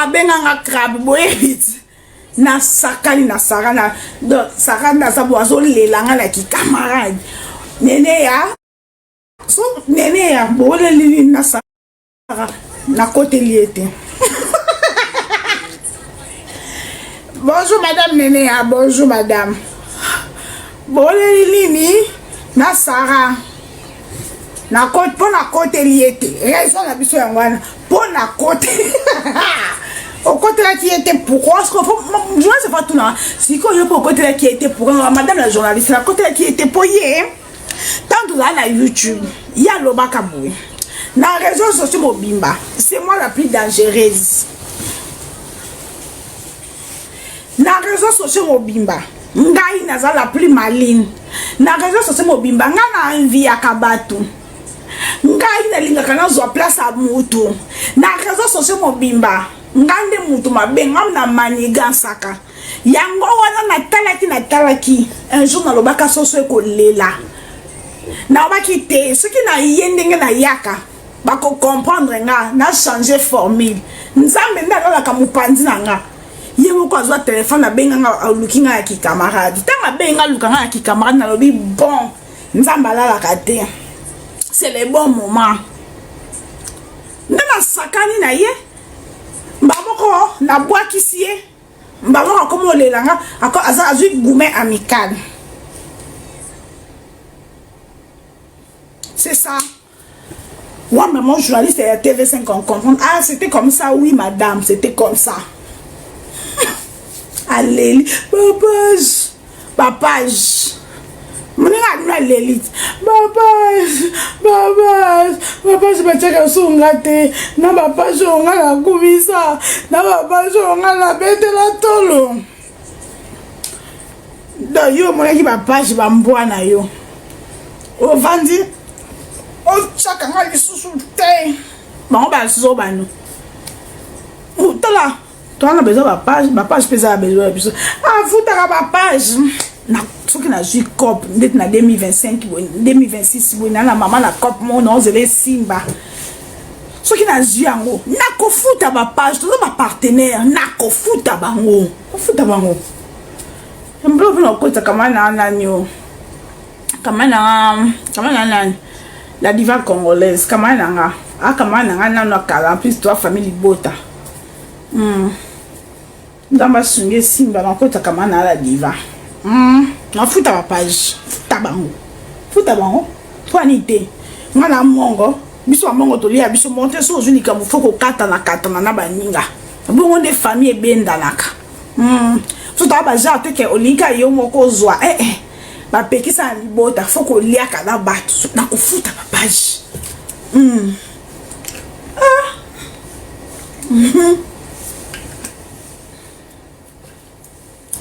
Abenganga crabe boyebi ti nasakani na Sara na donc Sara nde aza bo azolela nga na kikamarade nene ya so nene ya boleli nini na Sara nakoteli ye te. Bonjour madame nene ya bonjour madame boleli nini na Sara mpo nakoteli ye te raison na biso yango wana mpo nakoteli okotelaki ye te pourquoi journaliste fa tuna sikoyo yo mpo okotelaki ye te pourquoi madame la journaliste nakotelaki ye te mpo ye ntango tozala na youtube ye alobaka boye na réseau sociaux mobimba c'est moi la plus dangereuse na réseau sociaux mobimba ngai naza la plus maline na réseau sociaux mobimba ngai na enviaka bato ngai nalingaka nazwa place ya mutu na réseau sociaux mobimba ngai nde mutu mabe ngai na manigansaka yango wana natalaki natalaki un jour nalobaka soso ekolela nalobaki te soki naye ndenge nayaka bakocomprendre nga na change formule nzambe nde alalaka mopanzi na nga ye moko azwa telefone abenga nga aluki nga ya kikamarade ntango abenga aluka nga ya kikamarade nalobi bon nzambe alalaka te c'est le bon moment nde nasakani na ye mbamoko nabwakisi ye mbamoko akomi olela nga aza azwi goume amical c'est ça. Moi, maman journaliste ya TV5 on comprend. Ah, c'était comme ça, oui, madame, c'était comme ça. Aleli, papa, papa, moninga alino aleli bapage bapage bapage batiaka sunga te na bapage oyo nga nakumisa na bapage oyo nga nabetela tolo donc yo omonaki bapage bambwa na yo ovandi otyaka nga lisusu te bango bazoba no tala toza na besoin bapage bapage mpe eza na besoin ya biso afutaka bapage soki nazwi cop ndeti na 2025 boye 2026 boye na na mama na cop moko naozela esimba soki nazwi yango nakofuta bapage toza bapartenaire nakofuta bango kofuta bango mblo mpe nakokotisa kama na nani o kama na kama na nani la diva congolaise kama na nga akama na nga nano akala en plus toi famille libota nzambe asungi esimba nakota kama na la diva nafuta bapage futa bango futa bango mpo ani te nga na mongo biso bamongo tolia biso monte so ozwi likambo fo kokatana katana na baninga bongo nde famille ebendanaka so toa bagenre te ke olingi yo moko ozwa eh, eh. Bapekisa na libota fo koliaka na bato na kofuta bapage Ah.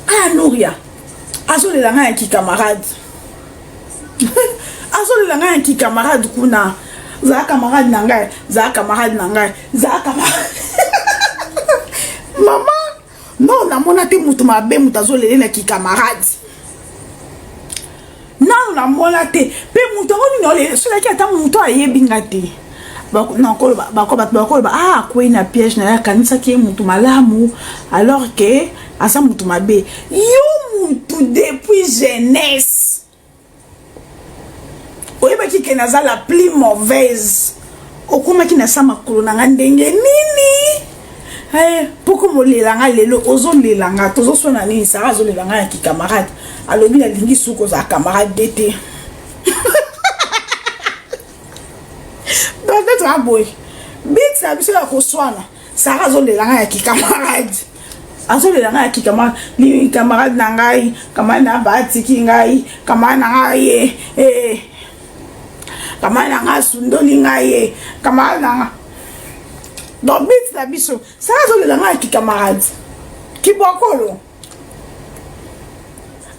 Ah, Nouria azolela ngai ya kikamarade azolela ngai ya kikamarade kuna zala camarade na ngai zala camarade na ngai zala camarade mama non namona te moto mabe moto azolele na kikamarade nano namona te mpe moto yango nini olele soki ata moto ayebi nga te bato bakoloba ah akwei na piège na ye akanisaki ye moto malamu alors que aza moto mabe yo motu depuis jeunesse oyebaki ke naza la plus mauvaise okomaki na sa makolo na nga ndenge nini hey, poko molela nga lelo ozolela nga tozoswana nini sara azolela nga ya kikamarade alobi nalingi suki ozala camarade de te donc neti aboye bit na biso ya koswana sara azolela nga ya kikamarade azolela ngai ya kikamarade camarade na ngai camarade na batiki ngai camarade na ngai ye eh, camarade na ngai asundoli ngai ye camarade na ngai donc bit na biso sara azolela ngai ya kikamarade kibokolo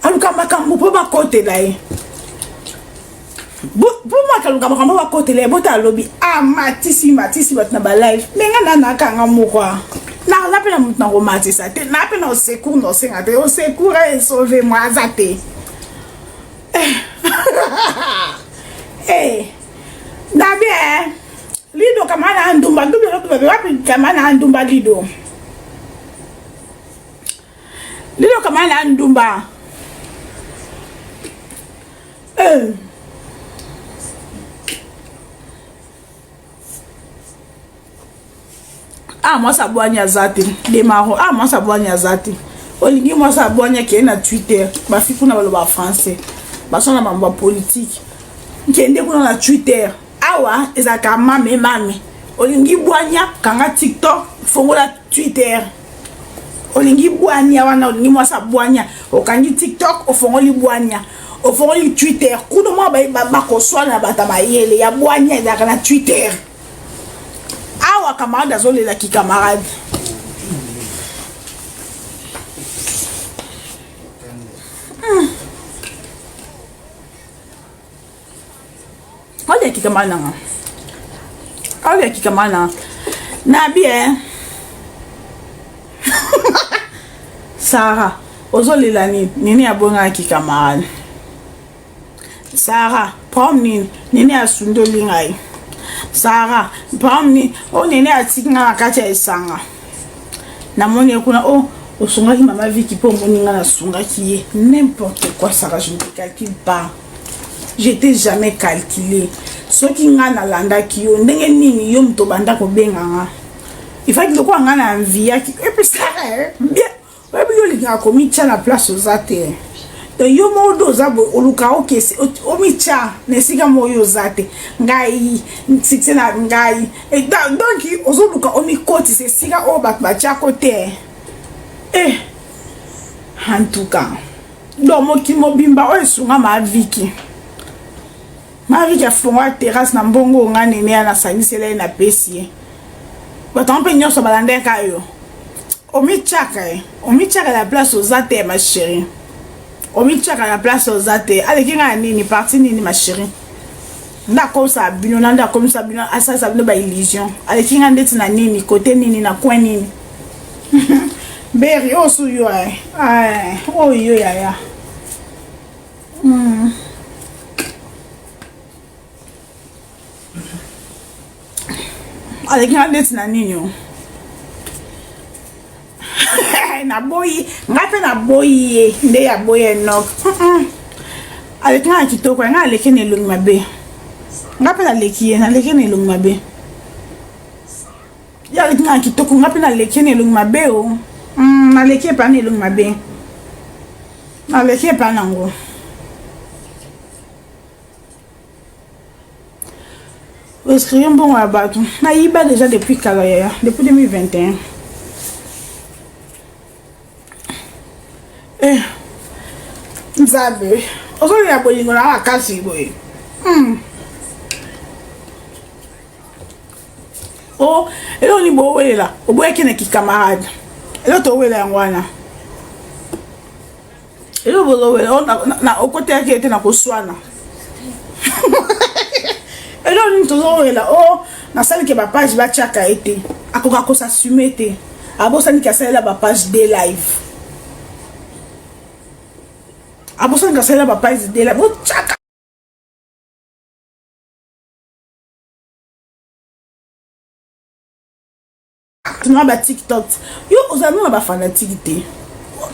aluka makambo mpo bakotela ye mpo mwaka aluka makambo bakotela ye bota alobi amatisi ah, matisi bato na balive me nga na nakanga moko naza mpe na moto na komatisa te na mpe na osecour na osenga te osecour esauve moi aza te eh, na bien lido kama na ndumba ndumba wapi kama na ndumba lido. Lelo kamana na ndumba. Eh. Ah, mwasi abwani aza te demaro. Ah, mwasi abwani aza te. Olingi mwasi abwani akende na Twitter, bafi kuna baloba français, basala mambo ya politike. Kende kuna na Twitter. Awa ezalaka mame mame. Olingi bwanya, kanga TikTok, fongola Twitter. Olingi bwanya wana, olingi mwasi abwanya, okangi TikTok, ofongoli bwanya, ofongoli Twitter. Kuna mwa bakoswana bato ya mayele ya bwanya ezalaka na Twitter. Awa camarade azolela ki camarade. Oleki camarade nanga. Oleki camarade nanga. Na bien. Sarah, ozolela nini? Nini abongaki camarade? Sarah, problème nini? Nini asundoli ngai? Sarah, problème nini? O nini atiki ngai na kati ya esanga? Namoni ye kuna, oh, osungaki mama Vicky mpo omoni ngai nasungaki ye. N'importe quoi, Sarah, je ne te calcule pas. Je t'ai jamais calculé. Soki ngai nalandaki yo, ndenge nini yo moto obanda kobenga nga? Il fallait lokola ngai na enviaki. Et puis Sarah, bien, oyebi yo olingaka komitya na place oza te. Donc yo moko nde oza boye oluka okese omitya na esika moko yo oza te. Ngai succès na ngai. Donc ozoluka omikotisa esika oyo bato batiako te. Eh, en tout cas. Donc mokili mobimba oyo esunga ma Vicky. Ma Vicky afongola terrasse na mbongo nga nene ya nasangisela ye napesi ye. Bato yango mpe nyonso balandaka yo. Omityaka ye. Omityaka na place oza te ma chérie. Omityaka na place oza te. Aleki nga na nini parti nini ma chérie. Nde akomisa bino na nde akomisa bino asalisa bino ba illusion. Aleki nga ndeti na nini kote nini na coin nini. Beri oyo su yo eh. Oyo yo yaya. Aleki nga ndeti na nini o. Naboyi ngai mpe naboyi ye nde yaboyi Enoch. Aleki nga na kitoko, ngai aleki na elongi mabe. Ngai mpe naleki ye, naleki na elongi mabe. Ye aleki nga na kitoko, ngai mpe naleki ye na elongi mabe o. Naleki ye mpe na elongi mabe. Naleki ye mpe nango. Oescrire mbongo ya bato. Nayiba déjà depuis kala yaya, depuis 2021. Eh, Nzambe, ozolela bolingo na makasi boye. Oh, eloko nini bowelela? Oboyaki na kikamarade. Eloko towela yango wana. Eloko bozowela, oh, na okoteyaki ete na koswana. Eloko nini tozowela? Oh, nasaliki ba page batiaka ye te. Akoka kosassume te. Abosaniki asalela ba page de live. Abosaniki asalela ba page de live. Botiaka na ba TikTok. Yo ozala na ba fanatique te.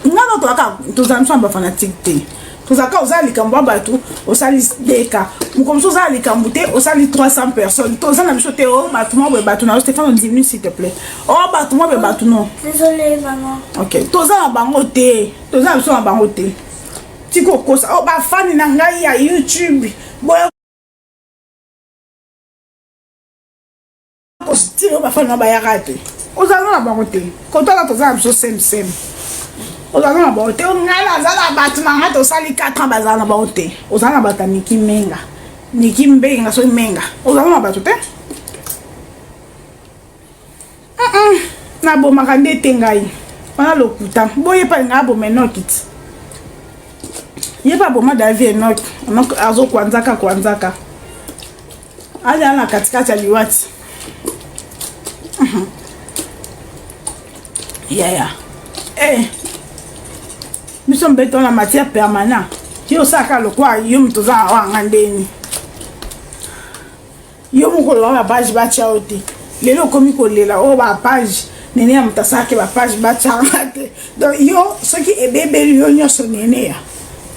Nga na tozalaka tozala biso na ba fanatique te. Tozalaka ozala likambo ya bato osali deka. Moko mosusu ozala likambo te osali 300 personnes. Toza na biso te oh bato mwa boye bato na yo Stéphane diminue s'il te plaît. Oh bato mwa boye bato non. Désolé maman. OK, toza na bango te. Toza na biso na bango te. Tiko kosa oh ba fani na ngai ya YouTube. Boya kostile bafani na bayaka te. Ozala na bango te. Kotala toza na biso same same. Ozala na bango te. Ngai naza na bato na ngai tosali 4 ans bazala na bango te. Ozala na bato ya Niki Menga. Niki Mbenga soki Menga. Ozala na bato te. Nabomaka nde te ngai. Wana lokuta. Boye pa ngai aboma Enoch ti. Ye pa aboma David Enoch. Enoch azokwanzaka kwanzaka. Aza na katikati ya liwati. Yaya. Eh. Biso mbeto na matière permanent. Yo osaka lokwa yo moto oza wanga ndeni. Yo moko olobaka ba page batya yo te. Lelo okomi kolela oyo ba page. Nene ya moto asalaki bapage batyanga te. Donc yo soki ebebeli yo nyonso nene ya.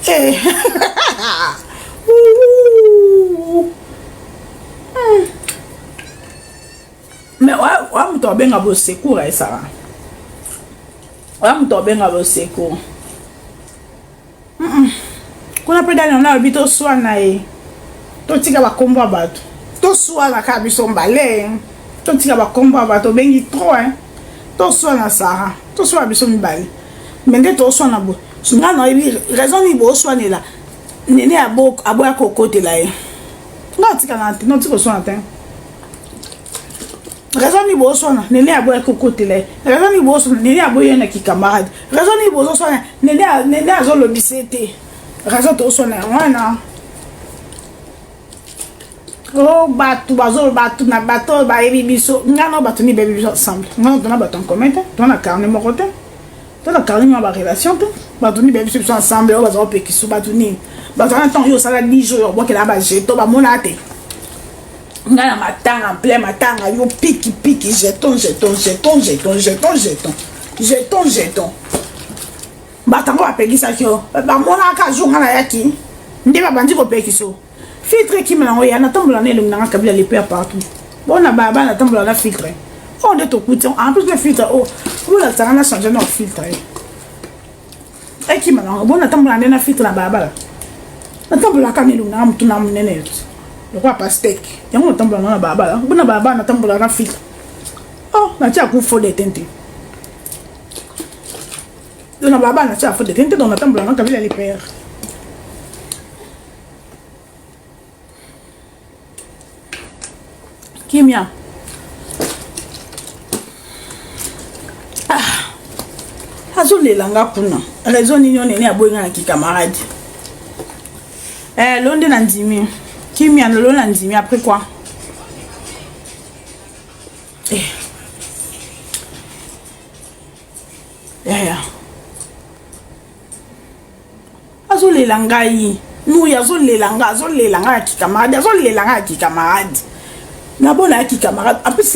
Eh. Mais oya moto abenga bosecours esala. Oya moto abenga bosecours. Kuna mpe dani ona alobi toswana ye totika bakombo ya bato toswana kaka biso mbale totika bakombo ya bato obengi trop hein toswana Sara toswana biso mibale me nde toswana boye nga nayebi raison nini boswanela nene aboya kokotela ye nga atika na te notika oswana te raison nini boswana nene aboyaki kokotela ye raison nini boswana nene aboyi ye na kikamarade raison nini bozoswana nene nene azolobisa ye te raison toswana yango wana o oh, bato bazo bato na bato oyo bayebi biso ngai na bato nini bayebi biso ensemble ngai tona bato en commun te tona carnet moko te tona carnet moko barelation te bato nini bayebi biso ensemble oyo baza kopekisa bato nini bato wana ntango yo osala 10 jours obwakela bajeto bamona te ngai na matanga en plein matanga yo piki piki jeton jeton jeton jeton jeton jeton jeton jeton bato yango bapekisaki yo bamonaka jour ngai nayaki nde babandi kopekisa yo filtre ekima nango ya natambola na elongi nanga kabila le père partout bona baba natambola na filtre oyo nde tokuti en plus na filtre oyo olakisanga na change na filtre ekima nango bona natambola nde na filtre na balabala natambolaka na elongi nanga motu na monene lokola pastek yango natambola nango na balabala bona balabala natambola na filtre oh natia ku fo de tente donc na balabala natia fo de tente donc natambola na kabila le père kimia ah. azolela nga kuna raison nini onene aboyi nga na kikamarade eh, lo nde na ndimi kimia lolo na ndimi après quoi eh. yaya azolela ngai nuyi azolela ngai azolela ngai ya kikamarade azolela ngai ya kikamarade nabona ya kikamarade en plus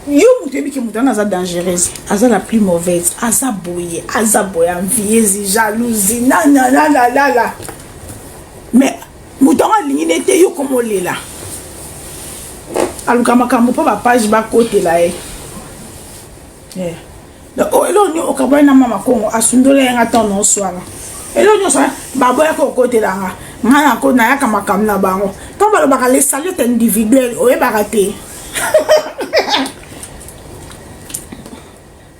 yo moto oyebi ke moto wana aza dangereuse aza la plus mauvaise aza boye aza boye envieuse jalousie nanananalala mais moto yango alingi ne te yo komolela aluka makambo mpo bapage bakotela ye yeah. Oh, eloko nini okabwani na mama kongo asundola ye nga ntango naoswana eloko nyonso baboyaka okotela nga nga nako nayaka makambo na bango ntango balobaka le salut individuel oyebaka te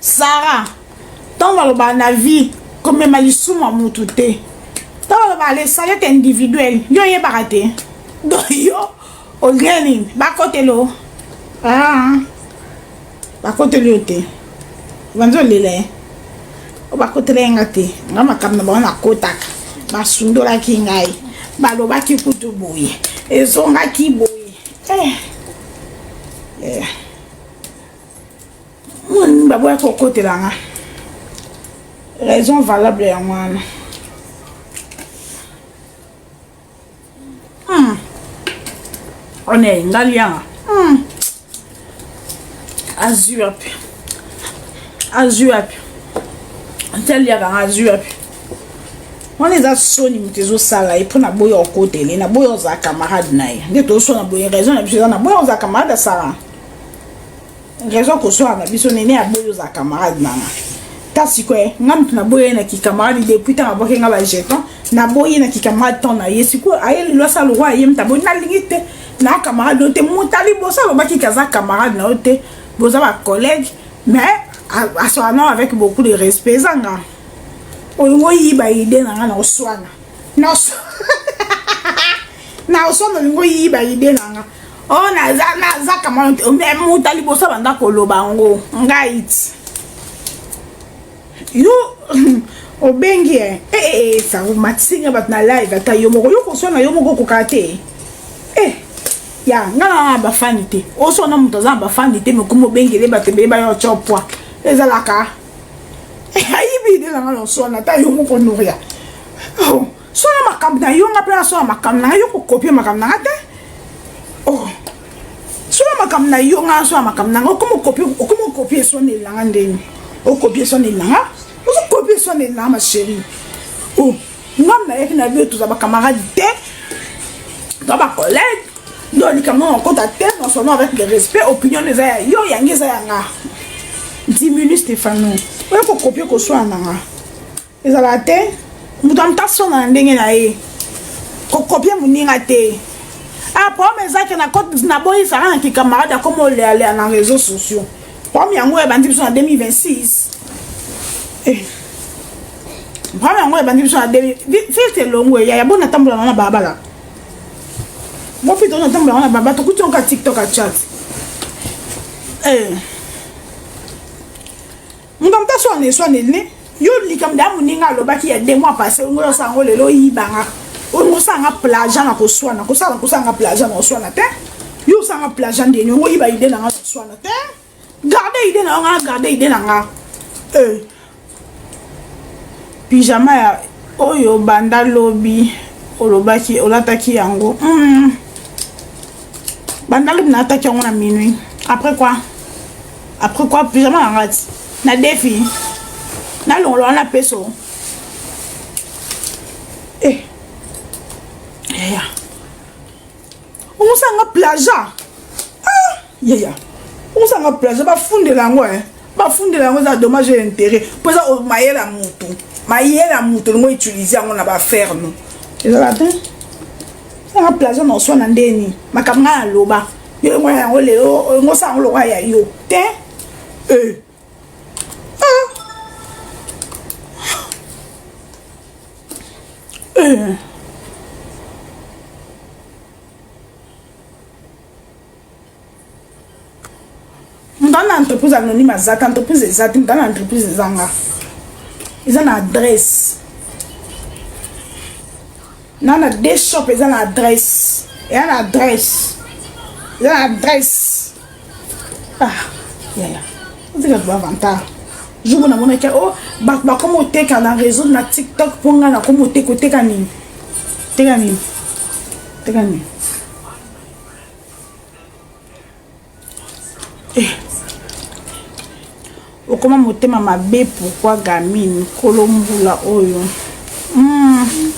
sara ntango balobaka na vie komema lisumu ya motu te ntango balobaka le salut individuel yo oyebaka te donc yo olie nini bakotelo ah. Bakoteli yo te. Obandi olela ye. O bakotela ye nga te. Nga makambo na bango nakotaka. Basundolaki ngai. Balobaki kutu boye. Ezongaki boye. Eh. Eh. Mwana baboya kokotela nga. Raison valable yango wana. Hmm. One nga lianga. Hmm. Azwi wapi? Azwi wapi? Nti aliaka nga azwi wapi? Wana eza soni moto ezosala ye mpo na boya okotele na boya ozala camarade na ye nde tozoswana boye raison na biso eza na boya ozala camarade asala Raison koswana na biso nene aboyi ozala camarade na nga ta sikoyo nga moto naboyi ye na kikamarade depuis ntango abwaki nga bajeton naboyi ye na kikamarade ntango na ye sikoyo aye lelo asala lokwa aye moto aboyi nalingi te na camarade yo te moto aliboso alobaki ke aza camarade na yo te boza bacollègue mais aswana nao avec beaucoup de respect eza nga olingi oyiba ide na nga na oswana na oswana olingi oyiba ide na nga Oh naza naza kama mais moto ya liboso abanda koloba yango ngai ti yo obengi eh eh, eh sango matisinga bato na live ata yo moko yo koswana yo moko okoka te eh ya nga na bafani te oswana moto aza na bafani te mokoma obengele bato ebele bayo otya poids ezalaka ayibi ide na nga na oswana ata yo moko noria oh. Solo makambo na yo nga mpe nasala makambo na nga yo kokopie makambo na nga te oh. Solo makambo makambo na yo, ngai naswana makambo na nga. Okoma okopie eswaneli na nga ndeni? Okopie eswaneli na nga? Ozokopie eswaneli na nga, ma chérie? O ngam nayaki na bino, toza bacamarade te, toza bacollègue. Donc likambo na okota te, non seulement avec le respect, opinion eza ya yo, yango eza ya nga. Diminue, Stefano. Oyo kokopie koswana na nga ezalaka te. Moto amutu aswana na ndenge na ye, kokopie moninga te. Ah, problème eza ke naboyisaka na kikamarade, akoma olealea na réseaux sociaux. Problème yango ebandi biso na 2026. Eh. Problème yango ebandi biso na filtre elongo eya ya bona tambola na balabala. Mo filtre ona tambola na balabala, tokuti onka TikTok a chat. Eh. Moto amutu aswana eswaneli ne yo. Likambo ya moninga alobaki ya 2 mois passé, ongo osala yango lelo, oyibanga. Olingo osalanga plagiat na koswana, kosala kosalanga plagiat na koswana te. Yo osalanga plagiat ndeni? Ongo oyiba idée na nga na koswana te. Garde idée na yo, nga garde idée na nga. Pyjama ya oyo banda lobi olobaki olataki yango. Banda lobi nalataki yango na minuit. Après quoi? Après quoi? Pyjama na nga ti na defi nalongola wana peso. Eh, yaya, omosanga plagiat. Ah, yaya, omosanga plagiat. Bafundela yango, eh. Bafundela yango, eza dommage et intérêt, mpo eza mayele ya motu, mayele ya motu olingo utilize yango na baaffaire. No, ezala te. Sanga plagiat na oswana ndeni? Makambo ngai naloba, yo yango yango lelo olingo osala yango lokwa ya yo te. Eh. Ah. Eh. Moto ana entreprise anonyme aza te. Entreprise eza te. Moto ana entreprise ezanga, eza na adresse na de shop, eza na adresse, eza na adresse, eza na adresse. Ah, yaya, otika bavantage. Jour namonaki o bato bakoma oteka na réseau, na TikTok, mpo ngai nakoma oteka. Oteka nini? Teka nini? Teka nini? Eh. Okoma motema mabe pourquoi, gamine? Nkolo mbula oyo.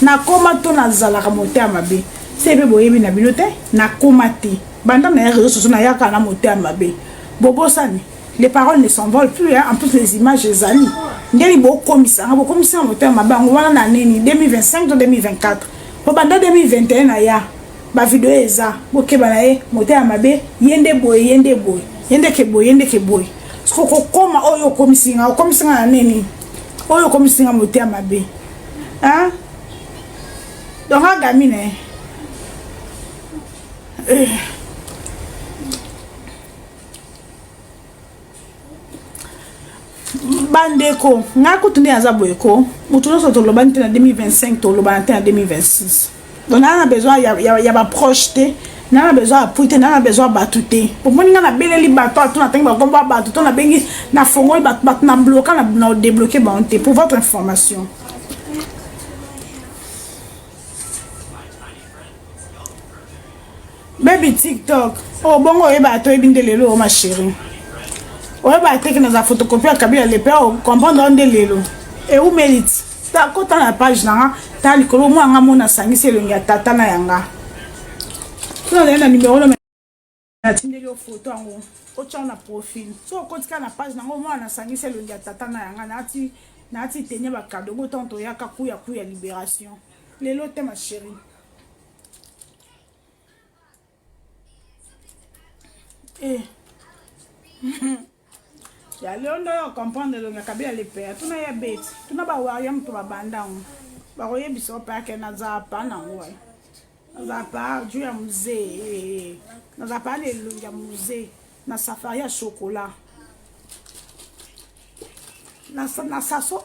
Nakoma to nazalaka motema mabe se mpe boyebi na bino te. Nakoma te. Banda na ya réseau sociaux, nayaka na motema mabe. Bobosani, les paroles ne s'envolent plus, hein? En plus les images ezali ndeni. Bokomisanga, bokomisanga motema mabe yango wana na nini? 2025 to 2024? Po banda 2021 na ya bavideo eza, bokeba na ye, motema mabe, ye nde boye, ye nde boye, ye ndeke boye, ye ndeke boye. Soki okokoma oyo okomisinga, okomisinga na nini? Oyo okomisinga motema mabe, hein? Donc agamine, eh. Bandeko, ngai kutu nde aza boye ko moto nyonso tolobani te na 2025, tolobana te na 2026. Donc naa na besoin ya baproche te, naa na besoin ya appui te, naa na besoin ya bato te. Omoni ngai nabeleli bato ato, natangi bakombo ya bato to nabengi, nafongoli bato, bato na bloka, na débloqué bango te. Pour votre information, baby TikTok oyo, oh, bongo oyeba, toyebi nde lelo. O ma chérie, oyeba te ke naza photocopie ya Kabila le père. Comprendre nde lelo eumeli ti kota na page na nga, ta likolo mwa nga mona asangisi elongi ya tata na yanga. So nazali na numero, natindeli yo photo yango, otya na profil. So okotika na page nango, mwana nasangisi elongi ya tata na yanga, naati tenia bakadogo ntango toyaka kuya kuya libération. Lelo te, ma chérie. Eh. Ya leo nde oyo comprendre elongi ya Kabila le père. Tuna ya beti, tuna bawaria moto babanda yango, bakoyebisa mpe ake nazala pa nango, nazala pa ju ya musée, nazala pa na elongi ya musée na safari ya chocolat na saso.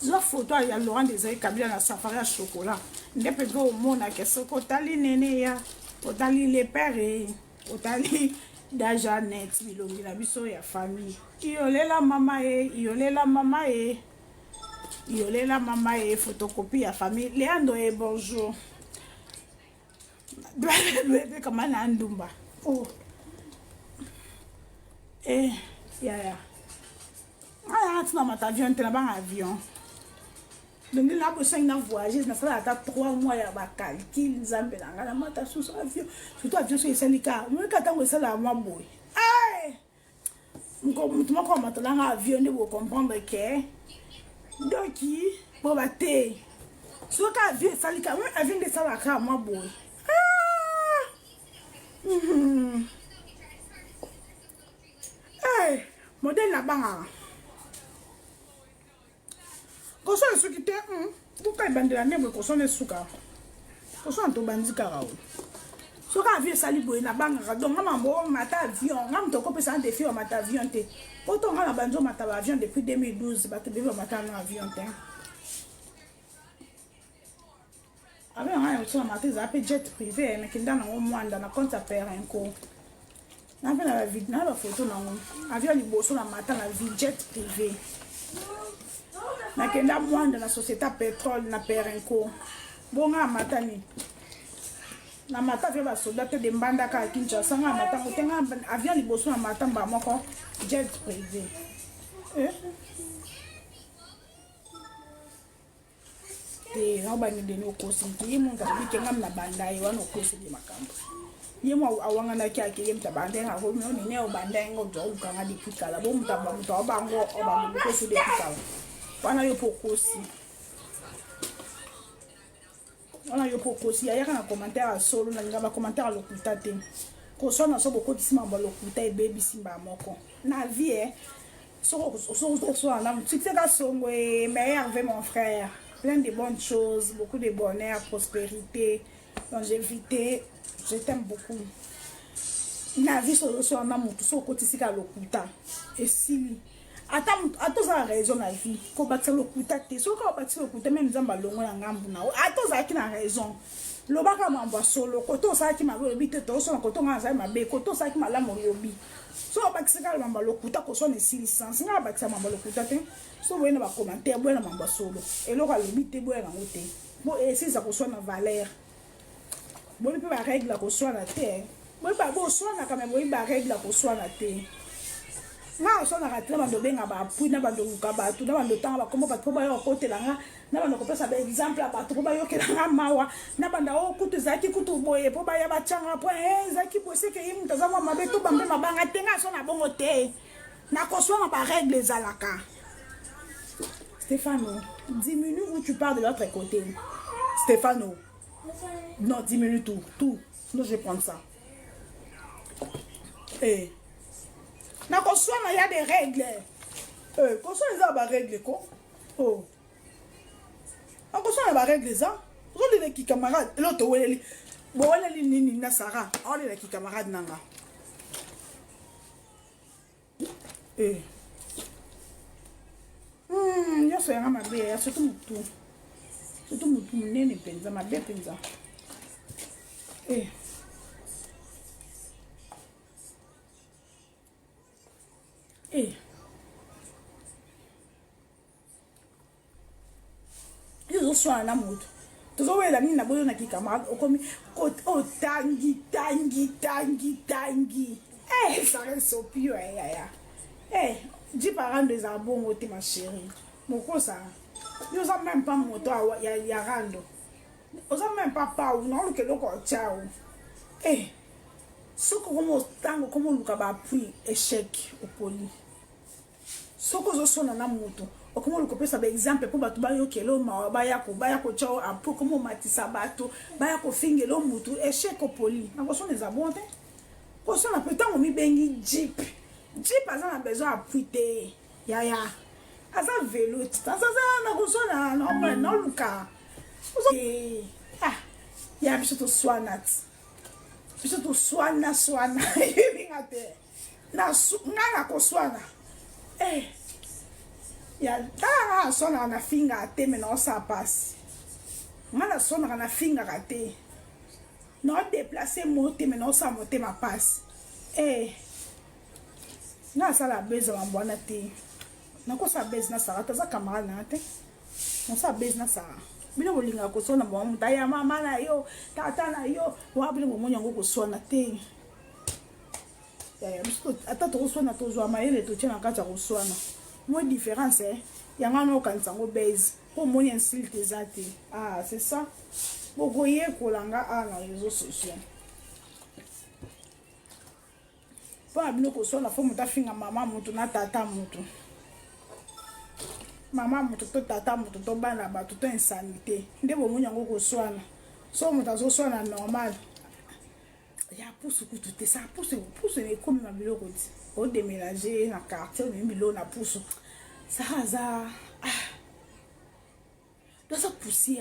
Zwa photo ya Laurent Désiré Kabila na safari ya chocolat nde mpenza omonake. Soki otali nene ya otali le père, otali daja net bilongi na biso ya famille. Iyolela mama ye, iyolela mama ye, iyolela mama ye, photocopie ya famille. Leando ye, bonjour. Kama na ndumba, oh. Eh, yaya. Nga ntina mata avion te, nabanga avion. Donc na bosangi na voyage, nasala ata 3 mois ya bacalcul. Nzambe na ngai, namata susu avion, surtout avion soki esali kaka moyeka ntango esalaka mwa boye, moto moko amatalanga avion nde bocomprendre ke doki boba te. Soki avion esali kaka, avion nde esalaka kaka mwa boye. Modèle nabangaka kosala esuki te. Tuka ebandela nde boye, kosala esuka, kosala tobandi kaka oyo. Soki avion esali boye, nabangaka. Donc nga mambo mata avion, nga moto okopesa nga défi bamata avion te. Po to nga na bandi omata baavion depuis 2012, bato bebi bamata nga avion te. Avion nga na mata ezala mpe jet privé, nakenda nango Mwanda na compte ya Perenco, na mpe na na bafoto nango. Avion liboso na mata na vie, jet privé, nakenda Mwanda na société ya pétrole na Perenco. Bonga amata nini? Na mata avion basoda te, de Mbandaka ya Kinshasa. Nga amata ngo te. Nga avion liboso na mata mbala moko, jet privé, eh? Te, naobandi ndeni okosi te. Ye moto alobi ke ngam na banda ye wana, okoseli makambo. Ye mo awanganaki ake ye moto abanda ye akomi onene obanda ye ngo olukanga depuis kala. Bo moto moto aobango obanda okosi depuis kala wana. Yo mpo okosi wana, yo mpo okosi. Ayaka na commentaire ya solo, nalinga bacommentaire ya lokuta te. Koswana so bokotisi mambo ya lokuta, ebebisi mbala moko na vie, eh. Soko oswana succès ka songo e meilleur ve, mon frère, plein de bonnes choses, beaucoup de bonheur, prospérité, longévité, je t'aime beaucoup. Na vie, so ozoswana na motu, so okotisi ka lokuta, esili. Ata ata oza na raison na vie, kobakisa lokuta te. Soki obakisi lokuta, même Nzambe alongo na ngambu na yo. Ata ozalaki na raison, lobaka mambo ya solo. Kote osalaki mabe, olobi te tosona. Kote onga nazali mabe, kote osalaki malamu, olobi. So obakisi kaka mambo ya lokuta, koswana esili sens. Ngai abakisa mambo ya lokuta te. So boye na bacommentaire, boye na mambo ya solo. Eloko alobi te, boya nango te. Bo esilisa koswana valeur. Boyebi mpe barègle ya koswana te. Boyebi boswanaka, me boyebi barègle ya koswana te. Nga oswanaka te na bando obenga baappui, na bando oluka bato, na bando otanga bakombo bato mpo baya kokotela nga, na bando kopesa baexemple ya bato mpo bayokela nga mawa, na banda oyo kutu ezalaki kutu boye mpo baya batyanga po ezalaki boye. Seke ye moto aza mwa mabe to bambe mabanga te. Nga so na bongo te. Nakoswana, barègle ezalaka. Stéphano, diminue ou tu pars de l'autre côté. Stéphano, non, diminue tout tout. Non, je vais prendre ça. Eh, nakoswana, ya des règles, eh, koswana eza barègle ko. Oh, akoswana, barègle eza. Ozolelaki camarade, elo toweleli, boweleli nini na Sara? Aolelaki camarade nanga, eh. Nyonso yanga mabe ya surtout motu, surtout motu monene mpenza, mabe mpenza, eh. Eh. Yo ozoswana na moto, tozowela nini na boyo na kicamarade? Okomi otangi tangi tangi tangi, eh, Sara esopi yo yaya. Eh, jiparando ezala bongo te, ma chérie. Mokosa yo oza même pas moto ya, ya rando, oza même pas pau naoluka eloko otiao. Eh, soki okomi otanga, okomi oluka baappui, échec, opoli. Soki ozosona na moto, okomi oluka kopesa baexemple mpo bato bayokela mawa, baya kotya o appui, okomi omatisa bato, baya kofingela motu, échec, opoli. Nakosona eza bon te. Kosona mpe ntango mibengi jeep, jeep aza na besoin appui te yaya, aza velo azaza. Nakosona naoluka, ah, ya biso toswana ti biso toswana swana, yebinga te nga nakoswana, eh. Ya tala, nga naswanaka, nafingaka te, me naosala mpasi. Nga naswanaka, nafingaka te, naodeplace mo te, me naosala motema mpasi, eh. Nga nasala buzz mambo wana te. Nakosala buzz na Sara te, aza camarade nanga te. Nasala buzz na Sara? Bino bolingaka koswana mwa moto aya mama na yo, tata na yo wa. Bino bomoni yango koswana te. Yaya biso ata tokoswana, tozwa mayele, totie na kati ya koswana mwa différence, eh? Yango wana okanisa yango base mpo omoni insulte eza te. Ah, c'est ça, bokoyekola nga awa na réseaux sociaux. Mpo na bino koswana, fo moto afinga mama motu na tata motu, mama moto to tata moto to bana bato to insanité nde bomoni yango koswana. So moto azoswana normal ya pusu kutu te, sa pusu pusu ekomema biloko ti odéménage na quartier, omemi biloko na pusu. Sara aza, ah, aza poussière.